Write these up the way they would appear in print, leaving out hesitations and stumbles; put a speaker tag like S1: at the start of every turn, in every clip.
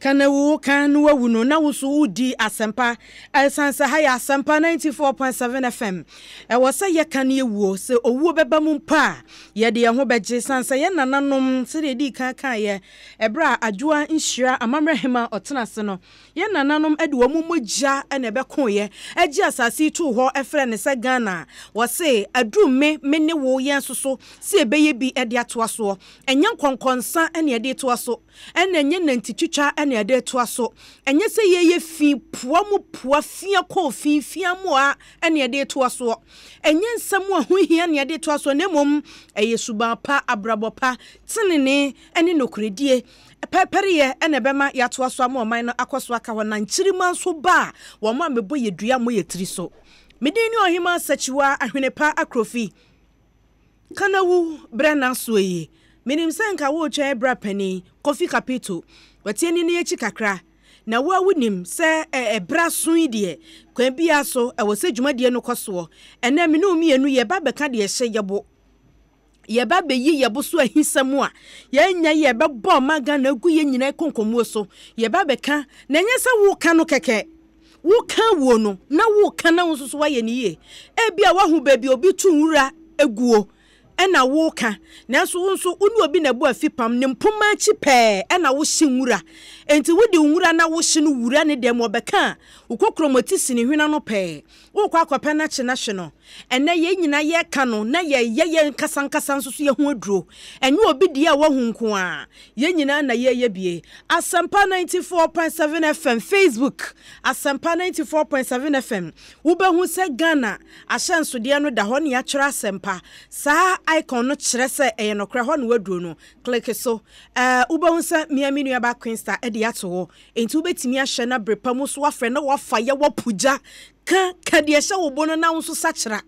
S1: Ka na wu wo ka na wawu no na wo nso wodi asɛmpa. Ɛsiane sɛ ha yɛ Asɛmpa 94.7 FM, ɛwɔ sɛ yɛka ne yɛwuo. Sɛ owuo bɛba mu mpo a, yɛde yɛn ho bɛgye. Ɛsiane sɛ yɛn nananom, sɛdeɛ yɛdii kan kaeɛ, ɛberɛ a Adwoa Nhyira Amammerɛ Hema ɔtena ase no, yɛn nananom de wɔn mogya na ɛbɛkoeɛ gye asase yi too hɔ frɛɛ no sɛ Ghana. Wɔse, aduru me, me ne wo, yɛn nso so, sɛ yɛbɛyɛ bi de atoa soɔ. Ɛnyɛ nkɔnkɔnsa na yɛde retoa so. Ɛna ɛnyɛ nantitwitwa na yɛde retoa so. Ɛnyɛ sɛ yɛyɛ fi poa mu poa, fia kɔɔ fi, fi amoa na yɛde retoa soɔ. Ɛnyɛ nsɛm a ɛho hia na yɛde retoa soɔ, na mmom ɛyɛ suban pa, abrabɔ pa, tenenee ne nokorɛdie. Pɛrepɛreyɛ na ɛbɛma yɛatoa so ama ɔman no akɔ so aka hɔ, na nkyirimma nso ba a, wɔn a mebɔ yɛ dua mmɔ yɛ tiri so. Me din ne Ɔhemaa Sakyiwaa Ahwenepa Akrofi. Ka na wu berɛ na asoɔ yi. Menim sɛ nka woretwɛn bra panin, Kofi Kapito. Watie ne nne akyi kakra. Na wo a wonim sɛ ɛberɛ aso yi deɛ, kwan biara so, ɛwɔ sɛ dwumadie no kɔ soɔ. Ɛnnɛ me ne wo mmienu yɛreba abɛka deɛ ɛhyɛ yɛbo. Yɛreba abɛyi yɛbo so ahisɛm a yɛanya yi a ɛbɛbɔ ɔman Ghana agu yɛn nyinaa konkomuo so. Yɛreba abɛka, na ɛnyɛ sɛ woreka no kɛkɛ. Woka wuo no, na woka na wo nso so woayɛ no yie. Ebia woahu baabi a obi to nwura guo na woka, nanso wo nso wo ne obi na ɛbɔ afipam, ne mpoma akyi pɛɛ na wohye nwura. Enti wode wo nwura na wohye no wura ne dɛm, ɔbɛka a, wo kokromoti si ne hwene ano pɛɛ. Worekɔ akɔpɛ no akye no ahwe no. Ɛnnɛ yɛn nyinaa yɛreka no na yɛreyɛ yɛn ankasa ankasa nso so yɛn ho aduro. Ɛnyɛ obi deɛ a wahu nko ara. Yɛn nyinaa na yɛreyɛ bie. Asɛmpa 94.7 FM Facebook, Asɛmpa 94.7 FM, Wobɛhu sɛ Ghana ahyɛnsodeɛ no da hɔ na yɛatwerɛ Asɛmpa. Saa icon no kyerɛ sɛ ɛyɛ nokorɛ, hɔ na woaduro no. Kleke so. Ɛɛ, wobɛhu sɛ me ara me nuabaa Queensta de ato hɔ. Enti wobɛtumi ahwɛ na bere pa mu nso woafrɛ na woafa yɛ woapo gya. Ka, ka deɛ ɛhyɛ wo bo no na wo nso sakyera.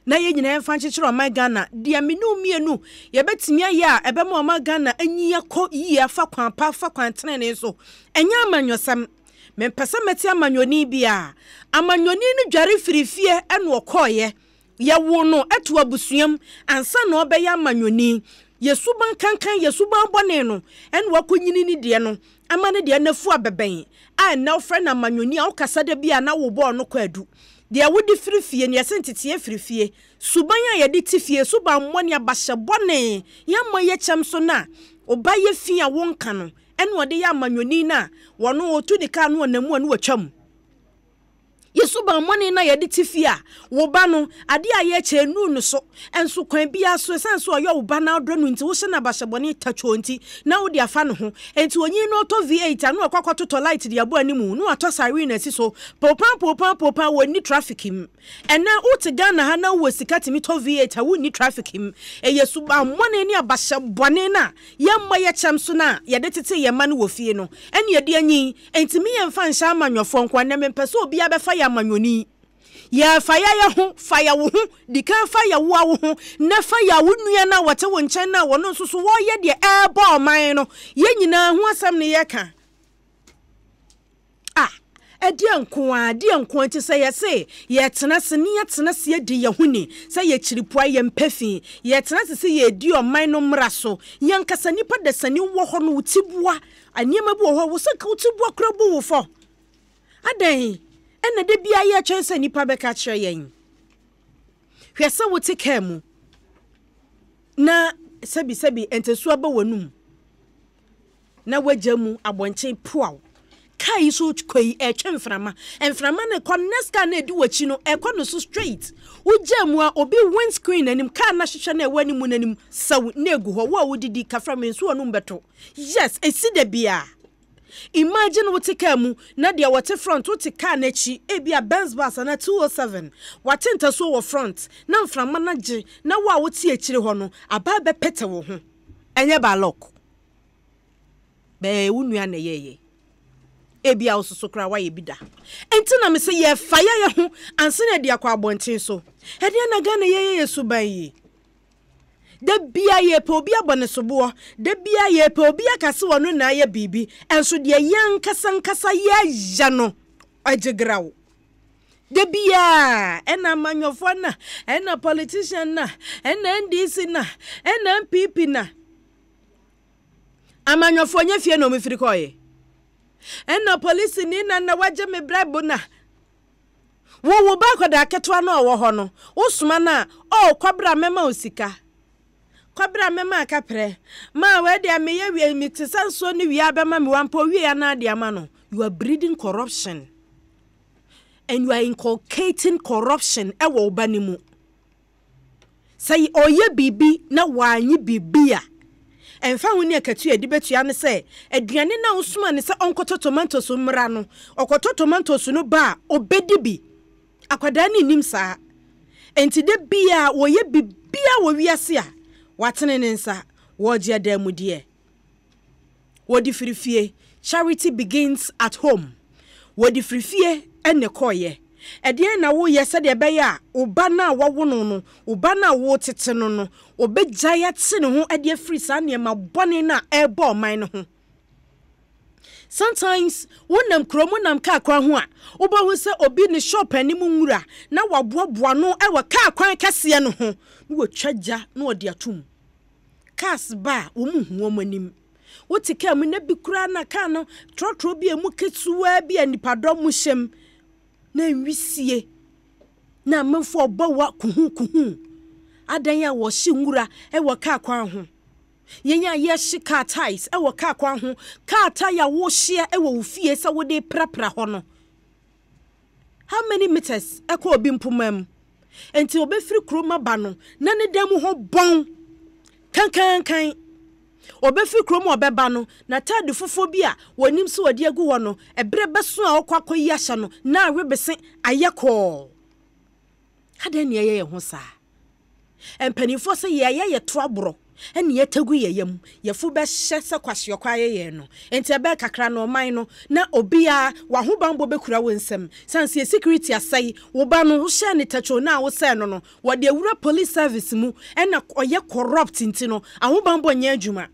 S1: Na yɛn nyinaa yɛmfa nkyekyere ɔman Ghana. Deɛ me ne wo mmienu yɛbɛtumi ayɛ a ɛbɛma ɔman Ghana anyi akɔ yie afa kwan pa, afa kwan tenenee so. Ɛnyɛ amanyɔsɛm. Mempɛ sɛ mɛte amanyɔni biara. Amanyɔni no dware firii fie na ɔkɔeɛ. Yɛwoo no too abusua mu ansa na ɔrebɛyɛ amanyɔni. Yɛ suban kankan, yɛ suban bɔne no na wakɔnyini ne deɛ no ama ne deɛ no afu abɛbɛn a ɛnnɛ wofrɛ no amanyɔni a wokasa da bi a na wobɔɔ no kwaadu. Deɛ wode firi fie no, yɛse nteteɛ firi fie. Suban a yɛde te fie, subammɔne, abahyɛ bɔne, yɛmmɔ yɛ kyɛm so no a, wo ba yɛ fi a wonka no ɛna ɔde yɛ amanyɔni no a, wɔno ɔtu ne kaa no ɔnam mu a na watwam. Yɛ subammɔne no a yɛde te fie a, wo ba no, ade a yɛkyɛ nnuu no so. Nso kwan biara so, ɛsiane sɛ ɔyɛ wo ba na wodɔ no nti, wohyɛ no abahyɛbɔne tatwoo nti, na wode afa ne ho. Enti onyin no ɔtɔ V8 a, na wakɔ akɔtotɔ light de abɔ anim, na watɔ siren asi so. Poopaa poopaa poopaa, wɔnni traffic mu. Ɛnnɛ, wote Ghana ha na wowɔ sika tumi tɔ V8 a, wonni traffic mu. Ɛyɛ subammɔne ne abahyɛbɔne no a yɛmmɔ yɛ kyɛm so no a yɛde tetee yɛn mma no wɔ fie no na yɛde anyin. Enti me yɛnfa nhyɛ amanyɔfoɔ nkoa nnɛ mempɛ sɛ obiara bɛfa yɛ amanyɔni. Yɛ fa yɛ yɛ ho, fa yɛ wo ho, di kan fa yɛ woa wo ho, nɛ fa yɛ wo nua no a wɔte wo nkyɛn no a wɔno nso so wɔreyɛ deɛ ɛrebɔ ɔman no. Yɛn nyinaa ho asɛm ne yɛka. Ah, ɛdeɛ nko ara, ɛdeɛ nko ara nti sɛ yɛse yɛtena ase ne yɛtena ase adi yɛn ho ni, sɛ yɛkyiri pua, yɛmpɛ fi, yɛtena ase sɛ yɛredi ɔman no mmara so, yɛn ankasa nnipa dasani wɔ hɔ no wo tiboa Nneɛma bi wɔ hɔ a, ɛwɔ sɛ nka wo tiboa koraa bu wo fɔ. Adɛn na da biara yɛtwɛn sɛ nnipa bɛka akyerɛ yɛn? Hwɛ sɛ wote kaa mu na sɛbisɛbi ntasuo aba w'anum na wagya mu abɔnten puaw. Kaa yi so kɔ yi ɛretwe mframa. Mframa no kɔ next car no edi w'akyi no ɛkɔ no so straight. Wogyaa mu a obi windscreen anim car no ahwehwɛ no ɛwɔ anim no anim sɛw na egu hɔ. Wo a wodidi kafra me nsuo no mbɛto. Yes, esi da biara. Imagine wote car mu na deɛ wɔte front wote car no akyi ebi a Benz bus anaa 207 wate ntasuo wɔ front na mframa no agye na wo a wote akyire hɔ no aba abɛpete wo ho. Ɛnyɛ by luck. Bɛɛ wo nua na ɛyɛɛyɛ. Ebi a wososo koraa woayɛ bi da. Enti na mese yɛfa yɛyɛ ho ansa na yɛde akɔ abɔnten so. Ɛdeɛn na Ghana yɛyɛ yɛ suban yi? Da biara yɛpɛ obi abɔ no soboɔ, da biara yɛpɛ obi aka sɛ ɔno na ayɛ biribi, nso deɛ yɛn ankasa ankasa yɛyɛ no, ɛgye graw. Da biara ɛna amanyɔfoɔ na, ɛna politician na, ɛna NDC na, ɛna NPP na. Amanyɔfoɔ nyɛ fie na wɔn firi kɔɔeɛ. Ɛna polisini na na wagye me bribe na wo wo ba akwadaa ketewa no a ɔwɔ hɔ no, wosoma no a, oh, kɔbra mɛma wo sika. Kɔbra mɛma akaprɛ. Ma wei deɛ meyɛ wie, mete sɛ nsuo no wie a bɛma me wampa owie a na ade ama no. You are breeding corruption and you are inculcating corruption ɛwɔ wo ba no mu. Sɛ ɔyɛ biribi na wannye biribi a, ɛmfa ho ne akatua a yɛde bɛtua no sɛ aduane no a wosoma no sɛ ɔnkɔtɔ tomatoes mmra no, ɔkɔtɔ tomatoes no ba a, ɔbɛdi bi. Akwadaa no nnim saa. Enti da biara wɔyɛ biribiara wɔ wiase a, watene ne nsa, wɔregye adanmudeɛ. Wɔde firi fie, Charity begins at home. Wɔde firi fie na ɛkɔeɛ. Ɛdeɛn na woreyɛ sɛdeɛ ɛbɛyɛ a wo ba no a woawo no no, wo ba no a woretete no no, ɔbɛgyae ate ne ho de afiri saa nneɛma bɔne no a ɛrebɔ ɔman no ho? Sometimes wonam kurom, wonam kaa kwan ho a, wobɛhu sɛ obi ne shop anim nwura na waboaboa ano wɔ kaa kwan kɛseɛ no ho na watwa gya na ɔde atom. Cars ba a, wɔn nhu wɔn anim. Wote kaa mu na bi koraa na kaa no trɔtrɔ bi a emu ketewaa bi a nnipadɔm mu hyɛm na nwisie na amanfoɔ ɔbɔ wa kuhu kuhu. Adan a wɔhye nwura wɔ kaa kwan ho. Yɛn a yɛhye kaa ties wɔ kaa kwan ho, kaa tie a wohyeɛ wɔ wo fie sɛ wode prapra hɔ no, How many meters ɛkɔ obi mpoma mu? Enti obefiri kurom aba no, na ne dan mu hɔ bɔn kankankan. Obefiri kurom a ɔbɛba no, n'ataade fufuo bi a wɔnim sɛ wɔde agu hɔ no, ɛberɛ bɛso a ɔkɔ akɔyi ahyɛ no, na awebese ayɛ kɔɔ. Adɛn na yɛyɛ yɛn ho saa? Mpanimfoɔ sɛ yɛyɛ yɛ to aborɔ ɛne yɛtɛ gu yɛ yam, yɛfo bɛhyɛ sɛ kwashiorkor ayɛ yɛn no. Nti ɛbɛyɛ kakra no ɔman no na obiara w'ahobanbɔ bɛkura wo nsam. Sane sɛ yɛ security asɛe, wo ba no wohyɛɛ no tɛkyɛw no a wosɛe no no wɔde awura police service mu ɛna ɔyɛ corrupt nti no ahobanbɔ nyɛ adwuma.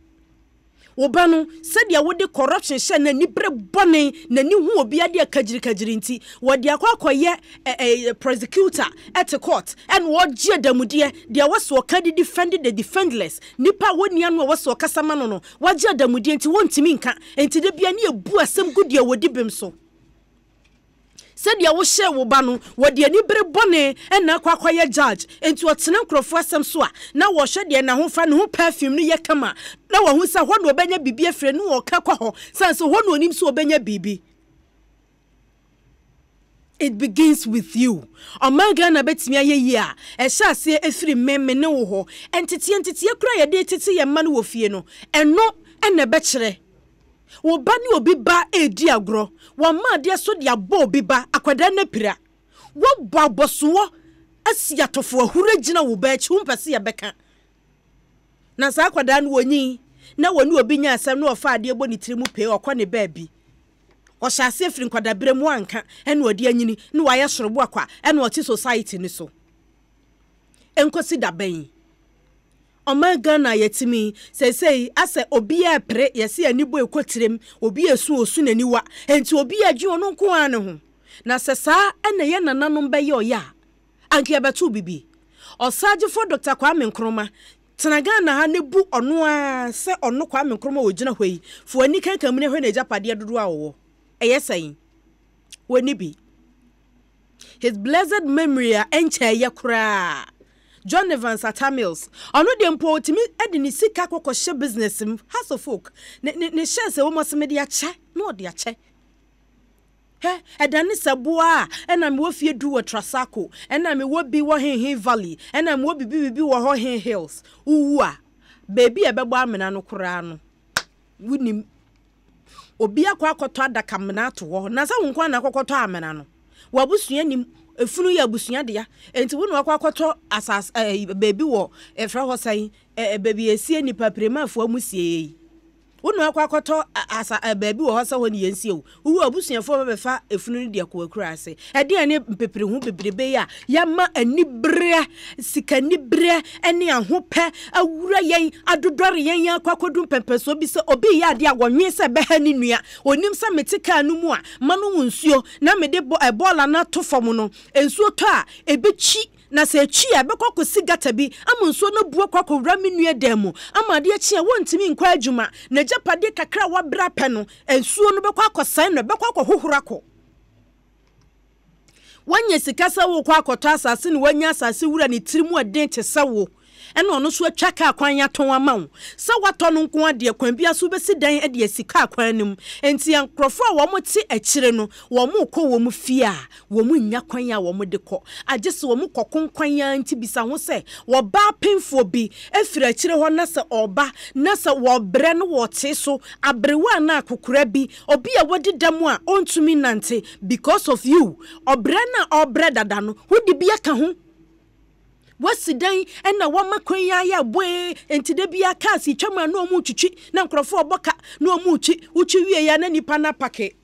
S1: Wo ba no, sɛdeɛ wode corruption hyɛ no anibere bɔne, n'ani hu obi adeɛ kagyirikagyiri nti, wɔde akɔ akɔyɛ ɛ ɛ prosecutor ɛte court, ɛna ɔregye adamudeɛ, deɛ ɛwɔ sɛ ɔka de defend the defendless, nipa a wɔnni ano a ɛwɔ sɛ ɔkasa ma no no, wagye adamudeɛ nti wɔntumi nka, nti da biara ne yɛbu asɛm gu deɛ wɔdi bem so. Sɛdeɛ wohyɛɛ wo ba no, wɔde anibere bɔne na akɔ akɔyɛ judge, enti ɔtena nkurɔfoɔ asɛm so a, na wɔhwɛ deɛ n'ahofa, ne ho perfume no yɛ kama, na wahu sɛ hɔ na ɔbɛnya biribi afiri, na ɔka kɔ hɔ, sane sɛ hɔ na ɔnim sɛ ɔbɛnya biribi. It begins with you. Ɔman Ghana bɛtumi ayɛ yie a, ɛhyɛ aseɛ ɛfiri me, me ne wo hɔ. Nteteɛ nteteɛ koraa a yɛde retete yɛn mma no wɔ fie no, ɛno na ɛbɛkyerɛ. Wo ba ne obi ba redi agorɔ. Wama adeɛ so de abɔ obi ba, akwadaa no apira. Woabɔ abɔsoɔ asi atɔfo ahuru agyina wo ba akyi, wompɛ sɛ yɛbɛka. Na saa akwadaa no ɔnyin na wɔne obi nya asɛm na ɔfa adeɛ bɔ ne tiri mu pee, ɔkɔ ne baabi. Ɔhyɛ aseɛ firi nkwadaaberɛ mu anka ɛna ɔde anyini na wayɛ soroboa kwa ɛna ɔte society no so. Ɛnkɔsi da bɛn? Ɔman Ghana a yɛte mu yi, seesei asɛ obiara repere, yɛse ani bɔ ɛkɔ tirem, obi resu ɔsu n'aniwa, enti obiara dwen ɔno nko ara ne ho. Na sɛ saa na yɛn nananom bɛyɛ ɔyɛ a, anka yɛbɛto bibi. Ɔsagyefo Dɔkta Kwame Nkrumah, tena Ghana ha na bu ɔno ara sɛ ɔno Kwame Nkrumah a ɔgyina hɔ yi, fa w'ani kankan mu na hwɛ n'agyapadeɛ dodoɔ a ɔwɔ. Ɛyɛ sɛn? Wɔnni bi. His blessed memory a ɛnkyɛeɛ koraa, John Evans Atta Mills, ɔno deɛ mpo ɔtumi de ne sika kɔkɔhyɛ business mu, House of Folk, ne, ne, ne shares ɛwɔ mu ɔse mede akyɛ, na ɔde akyɛ. Hɛ, ɛdane sɛ boa a, ɛna mewɔ fie du wɔ Trasaco, ɛna mewɔ bi wɔ Henhen Valley, ɛna mewɔ bibi bibi wɔ hɔ Hen Hills. Wowu a, baabi a ɛbɛbɔ amena no koraa no, wonim. Obi akɔ akɔtɔ adakamena ato hɔ, na sɛ wo nko ara na akɔkɔtɔ amena no, w'abusua nim. Efunu yɛ abusua dea. Enti wo na wakɔ akɔtɔ asase ɛɛ baabi wɔ ɛfrɛ hɔ sɛn ɛɛ baabi esie nipa piremafoɔ mu sie yi. Wo na wakɔ akɔtɔ asa ɛɛ baabi wɔ hɔ sɛ hɔ ne yɛn sie o. Wowu abusuafoɔ bɛbɛfa efunu no de akɔ akura ase. Ɛdeɛn ne mpepereho bebrebe yi a yɛama anibereɛ, sikanibereɛ ne ahopɛ awura yɛn, adodɔre yɛn akɔ akɔdu mpɛmpɛnsoɔ bi sɛ obi reyɛ adeɛ a wɔnwen sɛ ɛbɛha ne nua. Ɔnim sɛ mete kaa no mu a, manom nsuo na mede bɔ, bɔɔla no ato fam no, nsuo tɔ a, ɛbɛtwi. Na sɛ ɛtwi a, ɛbɛkɔ akɔsi gata bi ama nsuo no abu akɔ akɔwura me nua dan mu ama adeɛ kye a wɔntumi nkɔ adwuma. N'agyapadeɛ kakra a wabrɛ apɛ no, nsuo no bɛkɔ akɔsɛe no, ɛbɛkɔ akɔhohoro akɔ. Woanya sika sɛ worekɔ akɔtɔ asase na woanya asase wura ne tiri mu ɛden te sɛ wo ɛna ɔno nso atwa kaa kwan atɔn ama wo. Sɛ woatɔ no nko ara deɛ kwan biara so wobɛsi dan de asi kaa kwan no mu. Enti nkurɔfoɔ a wɔte akyire no wɔrekɔ wɔn fie a wɔn nnya kwan a wɔde kɔ agye sɛ wɔn kɔ konkwan ara nti bisa ho sɛ wɔbaa pemfoɔ bi firi akyire hɔ na sɛ ɔreba na sɛ wɔrebrɛ no wɔtee so aberewa anaa akokora bi Obi a wadi dɛm a ɔntumi nnante because of you, ɔbrɛ no a ɔrebrɛ dada no, wode bi aka ho. Wasi dan na wama kwan yi ayɛ aboe, nti da biara cars retwam a na wɔn retwitwi, na nkurɔfoɔ rebɔ ka na wɔn retwi, wotwi wie a na nipa no apake.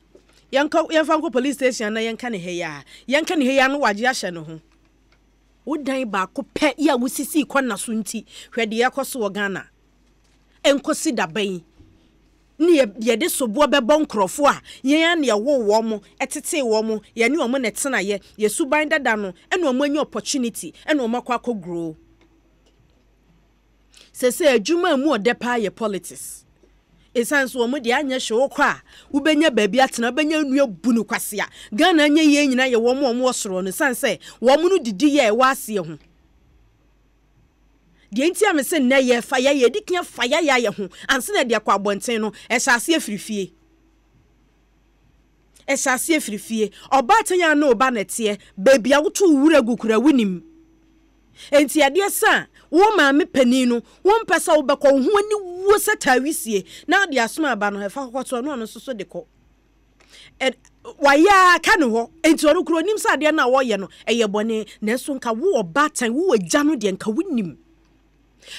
S1: Yɛnkɔ, yɛmfa nkɔ police station anaa yɛnka ne ha yi a, yɛnka ne ha yi a na wagye ahyɛ ne ho. Wo dan baako pɛ yi a wosisii kɔna so nti, hwɛ deɛ ɛrekɔ so wɔ Ghana. Ɛnkɔsi da bɛn? ne yɛde soboɔ bɛbɔ nkorɔfoɔ a yɛn ara na yɛwoo wɔn, tetee wɔn, yɛne wɔn na ɛtenaeɛ, yɛn suban dada no na wɔn anya opportunity na wɔn akɔ akɔ grow. Sɛsɛ adwuma a mu ɔdɛ paa yɛ politics. Ɛsiane sɛ wɔn deɛ anyɛ hwee wokɔ a wobɛnya baabi atena, wobɛnya nua bu no kwasea. Ghana anyɛ yie nyinaa yɛ wɔn a wɔn wɔ soro no, ɛsiane sɛ wɔn no didi yɛ ɛwɔ aseɛ ho. Deɛ nti a mese nnɛ yɛfa yɛ yɛdi kan fa yɛ ayɛ ho ansa na yɛde akɔ abɔnten no, ɛhyɛ aseɛ firi fie. Ɛhyɛ aseɛ firi fie. Ɔbaatan a ne wo ba na ɛteɛ, baabi a woto wo wura gu koraa wonim. Enti adeɛ sa a, wo maame panin no, wompɛ sɛ wobɛkɔ, wo ho ani wuo sɛ taawisie na wode asoma aba no, ɛfa kɔkɔtoɔ na ɔno nso so de kɔ. Ɛ wayɛ ara ka ne hɔ. Enti ɔno koraa ɔnim sɛ adeɛ no a ɔreyɛ no, ɛyɛ bɔne. Nanso nka wo ɔbaatan, wo agya no deɛ, nka wonim.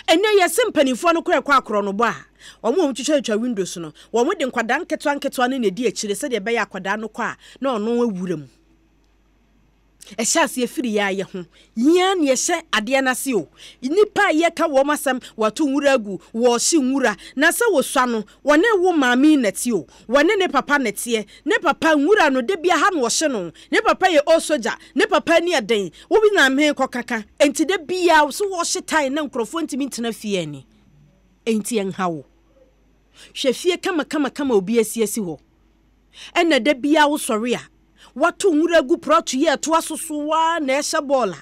S1: Ɛnnɛ yɛse mpanimfoɔ no koraa ɛkɔ akorɔnobɔ a, wɔn a wɔtwitwatwitwa windows no, wɔde nkwadaa nketewa nketewa no na ɛdi akyire sɛdeɛ ɛbɛyɛ akwadaa no kɔ a na ɔno awura mu. Ɛhyɛ aseɛ firi yɛn ara yɛ ho. Yɛn ara na yɛhyɛ adeɛ no ase o. Nnipa a yɛka wɔn asɛm, wɔato nwura agu, wɔrehye nwura. Na sɛ wɔsua no, wɔne wo maame yi na ɛte o, wɔne ne papa na ɛteɛ. Ne papa, nwura no, da biara ha na wɔhye no. Ne papa yɛ old soldier, ne papa ani yɛ den. Wo nam he kɔkaka. Enti da biara so wɔrehye tae na nkurɔfoɔ ntumi ntena fie ani. Enti ɛnha wo. Hwɛ fie kamakamakama a obi asi asi hɔ. Ɛna da biara wosɔre a, woato nwura agu prɔto yi a ɛtoa so so ara na ɛhyɛ bɔɔla.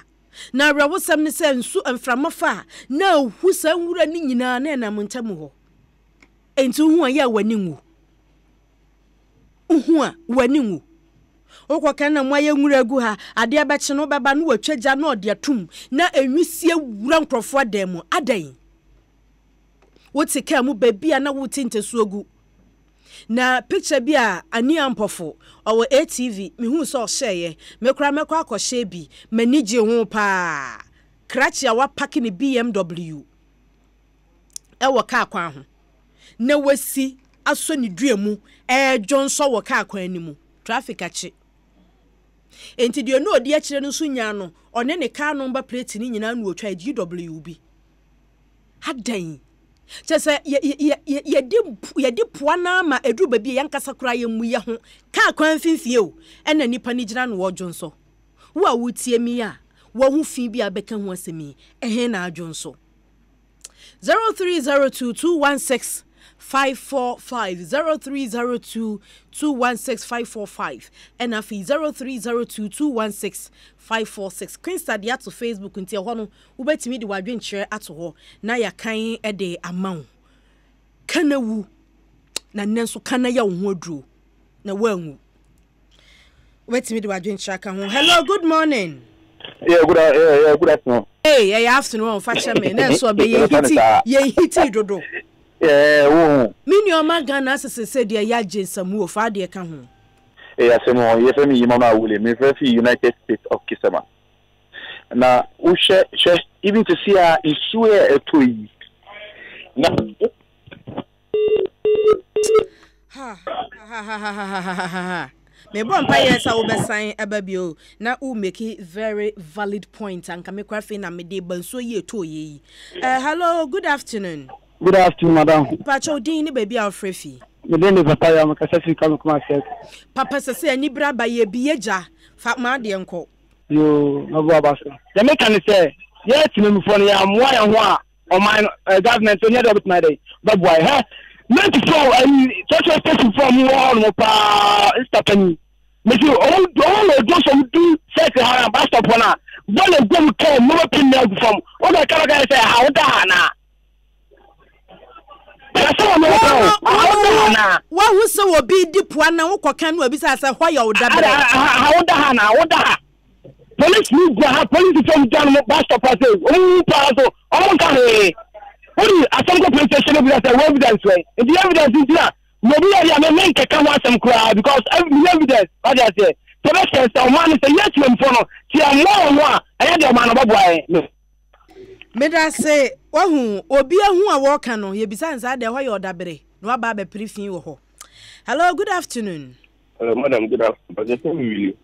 S1: Na awerɛhosɛm ne sɛ nsu mframa fa a, na ahu saa nwura no nyinaa na ɛnam ntam hɔ. Enti wohu a, ɛyɛ a w'ani nwu. Wohu a, w'ani nwu. Wokɔka na moayɛ nwura agu ha, adeɛ bɛkye no wobɛba na watwa gya na ɔde atum na enwisie wura nkurɔfoɔ adan mu. Adɛn? Wote kaa mu baabi a na wote ntasuo gu. Na picture bi a Ani Ampɔfo, ɔwɔ ATV, mehuu sɛ ɔhyɛeɛ. Me koraa mɛkɔ akɔhyɛ bi. M'ani gyee ho paa. Krakye a wapake ne BMW wɔ kaa kwan ho na wasi asɔ ne dua mu redwonsɔ wɔ kaa kwan no mu. Traffic akye. Enti deɛ na ɔdi akyire no nso nyaa no, ɔne ne kaa number plate no nyinaa na ɔtwae, GW bi. Adɛn? Kyerɛ sɛ, yɛ, yɛ, yɛ, yɛde, yɛde poa no ara ma ɛduru baabi a yɛn ankasa koraa yɛmmu yɛn ho. Kaa kwan mfimfini o, ɛna nnipa no gyina no wɔredwonsɔ. Wo a woretie me yi a, woahu fi bi a bɛka ho asɛm yi, ɛhe na adwonsɔ? 0302 216 545 0302 216 545 ɛna afei 0302 216 546 Queensta de ato Facebook nti ɛhɔ no Wobɛtumi de w'adwenkyerɛ ato hɔ na yɛakan de ama wo. Ka na wu, na nnɛ nso ka na yɛ wo ho aduro na woanwu. Wobɛtumi de w'adwenkyerɛ aka ho. Hello, good morning.
S2: Yeah, good, yeah, yeah, good afternoon.
S1: Hey, ɛyɛ afternoon, fa kyɛ me. Na ɛso ɔbɛ yɛn hiti, yɛn hiti dodo.
S2: Yeah, wo.
S1: Me nua ɔma Ghana asese sɛ deɛ yɛagye nsamu o, fa adeɛ ka ho.
S2: Ɛyɛ asɛm o, yɛfrɛ me Yimama Awule, mefrɛ fi United States of Kisama. Na wohwɛ hwɛ even sisi a nsuo a ɛtɔ yi na.
S1: Ha mebɔ mpa yɛ sɛ wobɛsan aba bio na wo make very valid point anka me kora afei na mede ba nsuo yi ɛtɔ yɛ yi. Hello, good afternoon.
S3: Good afternoon, madam.
S1: Pakyɛ wo din ne baabi a wofrɛ fi.
S3: Me din de Papa Yaw, mekasa firi Kwame Nkrumah Circle.
S1: Papa sɛ sɛ anibere aba yɛ bi yɛ gya fa m'adeɛ nkɔ.
S3: Yoo, mɛbɔ aba so. Deɛ meka ne sɛ, yɛ temamufoɔ no yɛammoa yɛn ho a, ɔman no, eh, government no nyɛ deɛ ɔbɛtumi ayɛ dɛn, bɛboa yɛn. Hɛ, Nantifoɔ, ayi, social station foɔ a wɔwɔ hɔ nom paa, sista panyin. Mesi, wɔn, wɔn wɔ aduro so, wɔn du sɛte ha na bus stop hɔ no a, bɔɔl egu wɔn kaa mu, wɔn pin agu fam. Wɔn bɛ kaba kaba sɛ, ha woda ha anaa?
S1: Woahu sɛ obi di poa na wokɔka no abisa sɛ hɔ yɛ wo dabrɛ.
S3: Ha woda ha na woda ha. Polisi ni gua ha polisi fam gya no bus stop ase ɔmo wu paa so ɔmo nka hwee. Wode asɛm kɔ police station no bisa sɛ wo evidence wɛn. Nti evidence nti na na obi yɛ deɛ me menkeka ho asɛm koraa because meyɛ evidence wate aseɛ. Sɛ bɛhyɛ sɛ ɔman no sɛ yɛ tiamfoɔ no sɛ yɛmmoa wɔn ho a ɛnyɛ deɛ ɔman no ɔbɛboa yɛn.
S1: Medase, wahu, obi ahu a wɔka no, yɛbisa no saa deɛ ɛhɔ yɛ ɔdabere na waba abɛpere fi wɔ hɔ. Hello, good afternoon.
S4: Hello, madam, good afternoon. But yɛfrɛ me Willie.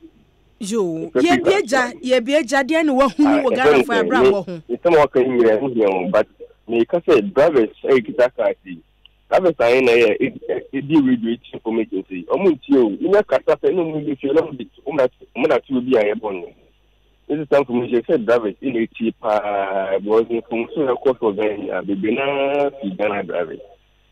S1: Yo, yɛbie gya, yɛbie gya, deɛ na wahunu wɔ Ghana fo abrabɔ ho.
S4: Nsɛm a waka yi nyinaa ho hia o, but meka sɛ drivers a ɛkita cars yi, drivers ahe na ɛyɛ ɛdi radio ɛti information sei, ɔmo ntie o, wonya kasa pɛ na ɔmo yi fie na ɔmo de ɔmo na ate obi a yɛbɔ no. Ne sesa information sɛ drivers ɛna etie paa because mfomso a ɛkɔ so wɔ Ghana nyinaa bebree naa fi Ghana drivers.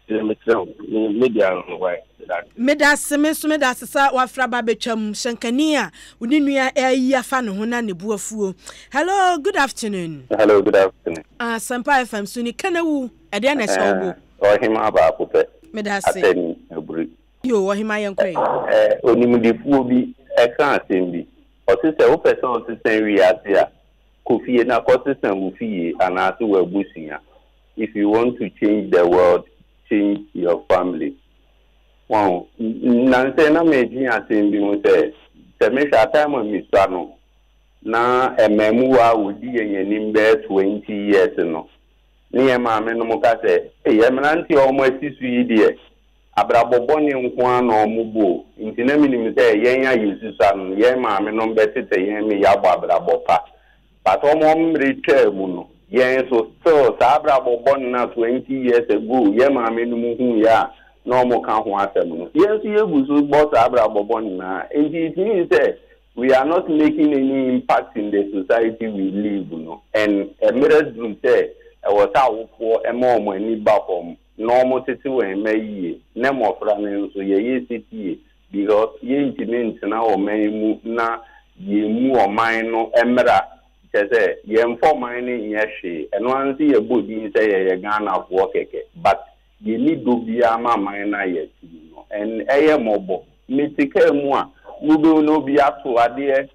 S4: Sɛ mesrɛ wo me me deɛ ano no wae meda ase.
S1: Medase me nso medase sɛ wafra ba abɛtwam hyɛnkani a wo ne nua ayi afa ne ho na ne bo afuo. Hello good afternoon.
S5: Hello good afternoon.
S1: Asempa FM so ni Kanawu ɛdeɛn na ɛhyɛ wo bo?
S5: Ɔhemaa baako pɛ.
S1: Medase.
S5: Atani Aburi.
S1: Yoo ɔhemaa yɛnkɔ
S5: ɛ. Onimdefoɔ bi ka asɛm bi. Ɔse sɛ wopɛ sɛ wosesa wiase a, kɔ fie na kɔsesa wo fie anaase w'abusua. If you want to change the world, change your family. Wahu? Nnansa yi na meredwen asɛm bi ho sɛ, sɛ mehwɛ a time a mesua no, na mmaamuwa a wɔdi yɛn anim bɛyɛ 20 years no, ne yɛn maamenom ka sɛ, Ei, mmeranteɛ a wɔasi so yi deɛ, Abrabɔ bɔne nko ara na wɔbɔ o, nti na menim sɛ yɛn a yɛsusua no, yɛn maamenom bɛtete yɛn ma yɛabɔ abrabɔ pa. But wɔn mmere twaa mu no, yɛn nso still saa abrabɔ bɔne no a 20 years ago yɛn maamenom huiɛ a na wɔka ho asɛm no, yɛn nso yɛgu so bɔ saa abrabɔ bɔne no ara. Nti it means sɛ we are not making any impact in the society we live no and mmerɛ duru sɛ ɛwɔ sɛ awofoɔ ma wɔn ani ba fam na ɔmo tete wɔn mma yie ne mmɔfra no nso yɛyɛ setie because yɛntumi ntena ɔman mu na yɛmmu ɔman no mmra kyerɛ sɛ yɛnfa ɔman no nyɛ hwee ɛno ara nso yɛbɔ din sɛ yɛyɛ Ghanafoɔ kɛkɛ but yɛnni dɔ biara ma man no a yɛte mu no and ɛyɛ mmɔbɔ mete kaa mu a mobɛhu na obi ato adeɛ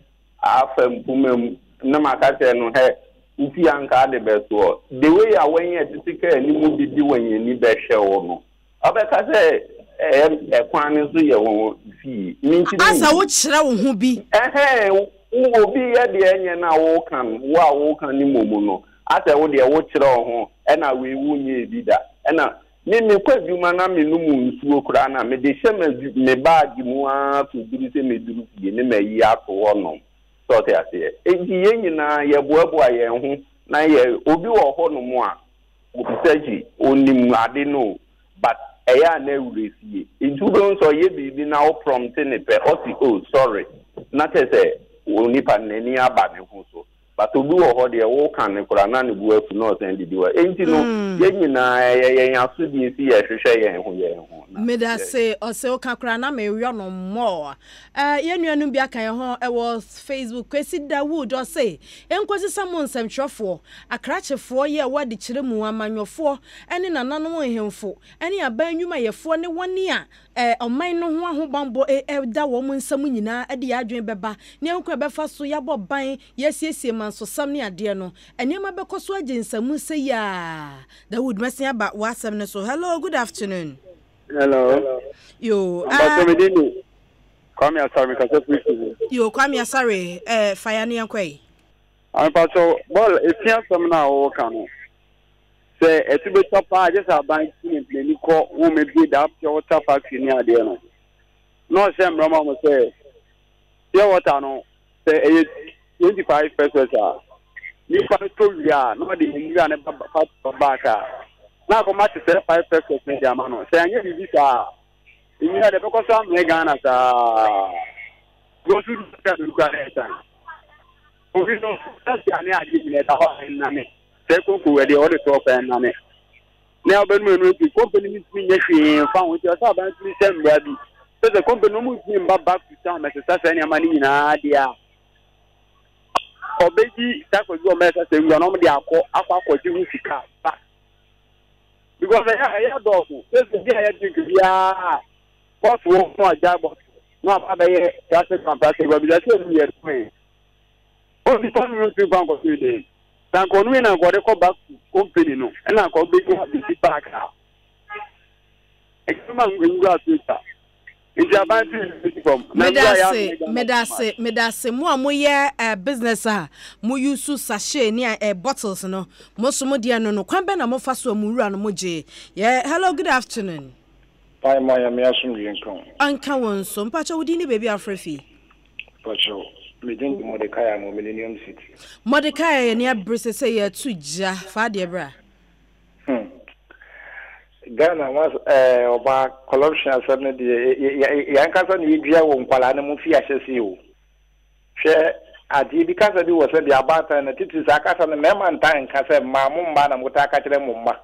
S5: Afa mpoma mu na maka kyerɛ no hɛ wo fie anka ade bɛsoɔ. The way a wɔn a ɛtete kaa no mu bi de wɔn ani bɛhwɛ wo no, wɔbɛka sɛ ɛyɛ ɛkwan no so yɛ wɔn fie. Mentumi
S1: Asɛ
S5: nhu.
S1: wokyerɛ wo ho bi.
S5: Ɛhɛn, wo obi yɛ deɛ ɛnyɛ no a woka no, wo a woka no mmom no, asɛ wo deɛ wokyerɛ wo ho, ɛna wei wonyɛɛ bi da, ɛna Me mekɔ adwuma na menom nsuo koraa no a, mede hyɛ m'adwu me baage mu ara kɔduru sɛ mɛduru fie ne mayi ato hɔ nom. So ɔte aseɛ? Enti yɛn nyinaa yɛboaboa yɛn ho na yɛ obi wɔ hɔ nom a, Sɛkyi, ɔnim ade no o, but ɛyɛ a na werɛ fie. Enti wobɛhu sɛ ɔyɛ biribi na wo prɔmte no pɛ, ɔse oh sorry, na kyerɛ sɛ onipa no n'ani aba ne ho so. But obi wɔ hɔ deɛ woka no koraa na ne bo afu na ɔsan didi hɔ. Enti no yɛn nyinaa ɛyɛ yɛn asodie se yɛhwehwɛ yɛn ho yɛn ho na yɛ.
S1: Medase ɔse woka koraa na meyɔ no more. Eh yɛn nuanom bi aka yɛn ho wɔ Facebook Kwesi Dawood ɔse enkosi sɛ mo nsɛmtwerɛfoɔ, akrakyefoɔ yɛ wɔ adekyerɛ mu, amanyɔfoɔ ne nananom nhemfo ne aban nnwumayɛfoɔ ne wɔn a ɔman no ho ahobammɔ da wɔn nsam nyinaa de yɛn adwene bɛba ne yɛn kwan a ɛbɛfa so yɛabɔ ban, yɛasiesie mansosɛm ne adeɛ no, nneɛma bɛkɔ so agye nsamu sɛ yi ara. Dawood, mɛsen aba w'asɛm no so. Hello, good afternoon.
S6: Hello.
S1: Yo,
S6: ah. Mpatsɔ me din de Kwame Asare, me kasa firi Suhum.
S1: Yo, Kwame Asare, eh, fa ya ne yɛn kɔ yi.
S6: Mpatsɔ, bɔɔl efi asɛm no a wɔka no. Sɛ ɛto bɛtwa paa gye sɛ aban tu n'ani kɔ wɔn ebie daa pure water factory ne adeɛ no. Na ɔhyɛ mmara ma wɔn sɛ pure water no sɛ ɛyɛ 25 pesos a nipa no tɔ wie a na ɔde nwura no ba factory back a na akɔma te sɛ 5 pesos no de ama no. Sɛ anyɛ biribi saa a nwura de bɛkɔ so amene Ghana saa. Because woduru kakra na ɛsan. Obi no sɛsia ne adeɛ nyina ɛda hɔ a ɛnnane. Sɛ konko wɔ deɛ wɔde toɔ pɛ ɛnnane. Na ɔbɛnum ɛno nti company no ntumi nyɛ hwee mfa ho nti ɔsɛ aban tumi hyɛ mmara bi sɛ sɛ company no ɔmo ntumi mba back to town mɛsesa saa nneɛma no nyinaa deɛ a ɔbɛyi saa kwadwo ɔmo ɛsɛ sɛ nwura na ɔmo de akɔ akɔ akɔgye ho sika back because ɛyɛ ɛyɛ dɔɔso sɛ sɛ bi a yɛ drink biara bɔs wɔ no agya bɔs na aba abɛyɛ plastic and plastic ba bisa sɛ ɛnu yɛ tɔn onipa no ntumi fa nkɔto yi den na nka ɔno yi na nka ɔde kɔ back to company no ɛna nka ɔbɛnya biribi back a ɛkɛma nwura so twa nti aban so yi fam na nwura yɛ
S1: Medase, medase, medase. Mo a moyɛ eh, business a mo use sachet ne eh, bottles no, mo nso mo deɛ no no, kwan bɛn na mofa so a mo wura no mo gye? Yeah, hello, good afternoon.
S7: Hi ma Nyame asomdwie nka wo.
S1: Ɔnka wo nso. Mpakyɛ wo din ne baabi a wofrɛ fi?
S7: Mpakyɛw, me din de Mordecai Amoh, Millennium City.
S1: Mordecai yɛn ani abere sɛ sɛ yɛto gya, fa adeɛ bra.
S7: Hmm. Ghana was eh, ɔba corruption asɛm no deɛ yɛn ankasa na yɛdua wɔ nkwadaa no mu fi ahyɛseɛ o. Hwɛ adeɛ bi kasa bi wɔ sɛ deɛ abaatan no titiri saa kasa no mmarima ntaa nka sɛ mmaa mo mmaa na motaa ka kyerɛ mo mma.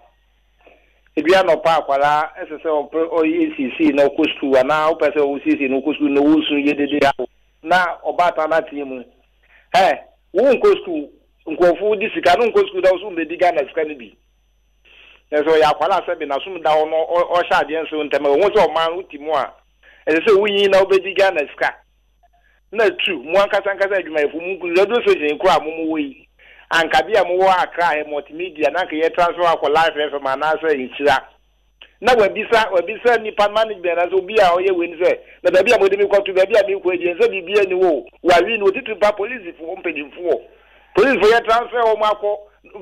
S7: Ebi anɔpa akwadaa ɛsɛ sɛ ɔpɛ ɔyɛ siesie na ɔkɔ sukuu anaa wopɛ sɛ ɔsiesie na ɔkɔ sukuu na ɔresu yɛ dede a na ɔbaatan no ateɛ mu ɛ wo nkɔ sukuu nkurɔfo di sika no nkɔ sukuu na wo so mbɛdi Ghana sika no bi na sɛ ɔyɛ akwadaa sɛ bi n'asom da hɔ no ɔhyɛ adeɛ nso ntɛm a ɔhu sɛ ɔman wo ti mu a ɛsɛ sɛ wonyin na wobɛdi Ghana sika. Na tu, mo ankasa ankasa adwumayɛfo, mo radio station yi koraa a mo mowɔ yi, anka bi a mowɔ Accra ha multimedia na anka yɛ transfer akɔ Life FM anaasɛ Nhyira. Na wabisa, wabisa nipa management anaasɛ obi a ɔyɛ wei no sɛ, na baabi a mode me kɔto, baabi a mekɔ yi deɛ nsɛ biribiara nni hɔ o, wawe no, otitiri pa polisifoɔ mpanimfoɔ. Polisifo yɛ transfer wɔn akɔ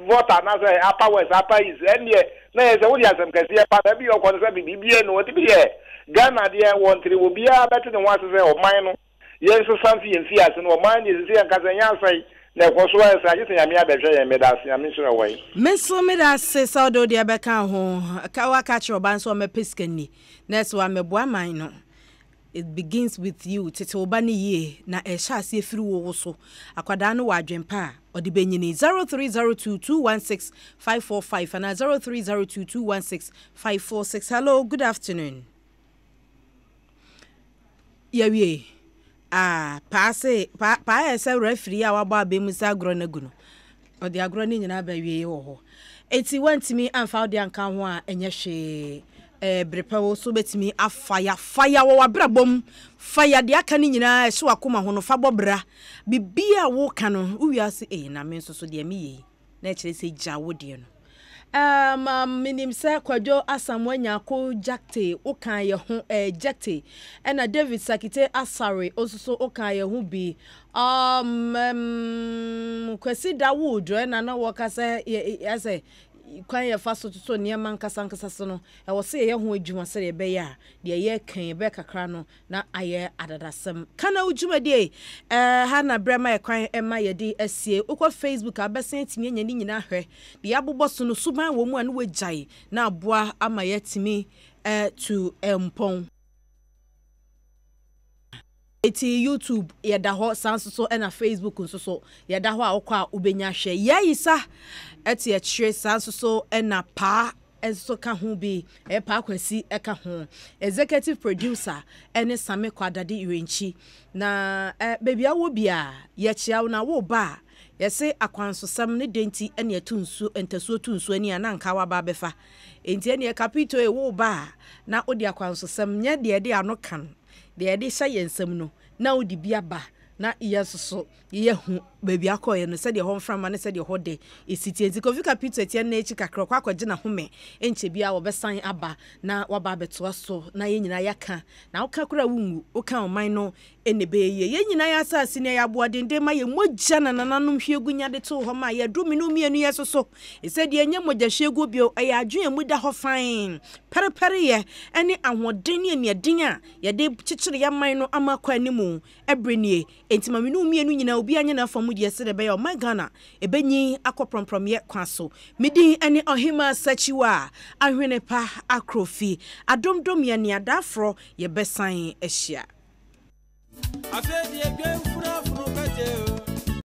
S7: Volta anaasɛ Upper West, Upper East, ɛndeɛ na yɛ sɛ wode asɛm kɛseɛ pa baabi a ɔkɔ no sɛ biribiara nni hɔ. Nti deɛ Ghana deɛ wɔntere obiara bɛte ne ho ase sɛ ɔman no yɛnsesa mfi yɛn fie ase no ɔman deɛ sisi yɛnka sɛ ɛnyɛ asɛe na ɛkɔ so ayɛ sɛ agye sɛ Nyame abɛhwɛ yɛn. Meda ase Nyame nhyira wo wai.
S1: Me nso meda ase sɛ wode wo deɛ bɛka ho. Ka woaka akyerɛ ɔbaa no sɛ ɔmmɛpɛ sika nni na ɛsɛ wammɛboa man no. It begins with you, tete wo ba no yie na ɛhyɛ aseɛ firi wo wo so. Akwadaa no wɔ adwene pa a, ɔde bɛnyini. 0302 216 545 anaa 0302 216 546. Hello, good afternoon. Yɛwie. Ah, paa se, paa, paa yɛ sɛ referee a wabɔ abɛn mu sɛ agorɔ no agu no. Ɔde agorɔ no nyinaa ba awieeɛ wɔ hɔ. Enti woantumi amfa wo deɛ anka ho a, ɛnyɛ hwee. Ɛɛ, bere pɛ wo nso wobɛtumi afaya. Faya wɔ w'abrabɔ mu. Faya deɛ aka no nyinaa a ɛhyɛ w'akoma ho no, fa bɔ bra. Biribiara a woreka no, wo wiase, ei, na me nso so deɛ meyɛ yi, na ɛkyerɛ sɛ gya wo deɛ no. Um, um, menim sɛ Kwadwo Asamoah Nyarko Gyakte, woka yɛ ho, eh, Gyakte, ɛna David Sakite Asare, nso so woka yɛ ho bi. Um, um, Kwasi Dawood, ɛna na wɔka sɛ, yɛ, asɛ, kwan yɛfa so toto nneɛma nkasa nkasa so no, ɛwɔ sɛ yɛyɛ ho adwuma sɛdeɛ ɛbɛyɛ a, deɛ yɛka yi ɛbɛyɛ kakra no, na ayɛ adadasɛm. Ka na wo dwumadie eh, ha na berɛ ma yɛ kwan ma yɛde asie. Wokɔ Facebook a wobɛsan atumi anya ne nyinaa ahwɛ. Deɛ yɛabobɔ so no, suban wɔ mu a ne wagyae na aboa ama yɛatumi atu mpɔn. Eti YouTube yɛda hɔ, saa nso so ɛna Facebook nso so yɛda hɔ a wokɔ a wobɛnya ahwɛ. Yɛayisa ɛte akyire, saa nso so ɛna paa nso ka ho bi, ɛyɛ Paa Kwasi ka ho. Executive producer ne Same Kwadade Irenkyi. Na eh, baabi a wowɔ biara, yɛkyea wo na woreba a, yɛse akwansosɛm ne dɛn nti na ɛto nsuo, ntasuo to nsuo ani a na anka woaba abɛfa. Enti ɛneɛ Kapito e, woreba a, na wode akwansosɛm, nyɛ deɛ yɛde ano ka no, deɛ yɛde hyɛ yɛn nsam no, na wode bi aba na yɛn nso so Yɛahu baabi akɔeɛ no, sɛdeɛ ɛhɔ mframa ne sɛdeɛ ɛhɔ dɛ si teɛ. Nti Kofi Kapito teɛ nna akyi kakra, ɔkɔ akɔgye n'ahome. Ɛnkyɛ biara wɔbɛsan aba na waba abɛtoa so na yɛn nyinaa yɛaka. Na woka koraa a wonwu, woka ɔman no na ɛbɛyɛ yie. Yɛn nyinaa yɛn asase ni, ɛyɛ aboɔdenden ma yɛn mogya na nananom hwie gu nya de too hɔ maa yɛn. Aduru me ne wo mmienu yɛ soso. Sɛ deɛ ɛnyɛ mogyahwieguo bio, ɛyɛ adwene a emu da hɔ fann, pɛrepɛreyɛ ne ahoɔden ne aniɛden a yɛde kyekyere yɛn man no ama akɔ anim berɛ nie. Enti ma me ne wo mmienu nyinaa obiara nyɛ n'afa mu deɛ sɛdeɛ ɛbɛyɛ a ɔman Ghana ɛbɛnyin akɔ prɔmprɔmyɛ kwan so. Me din ne Ɔhemaa Sakyiwaa Ahwene Pa Akrofi. Adomdom yɛn ne Adaaforɔ yɛbɛsan ahyia.
S8: Afei deɛ dwamfunu afono bɛgye o.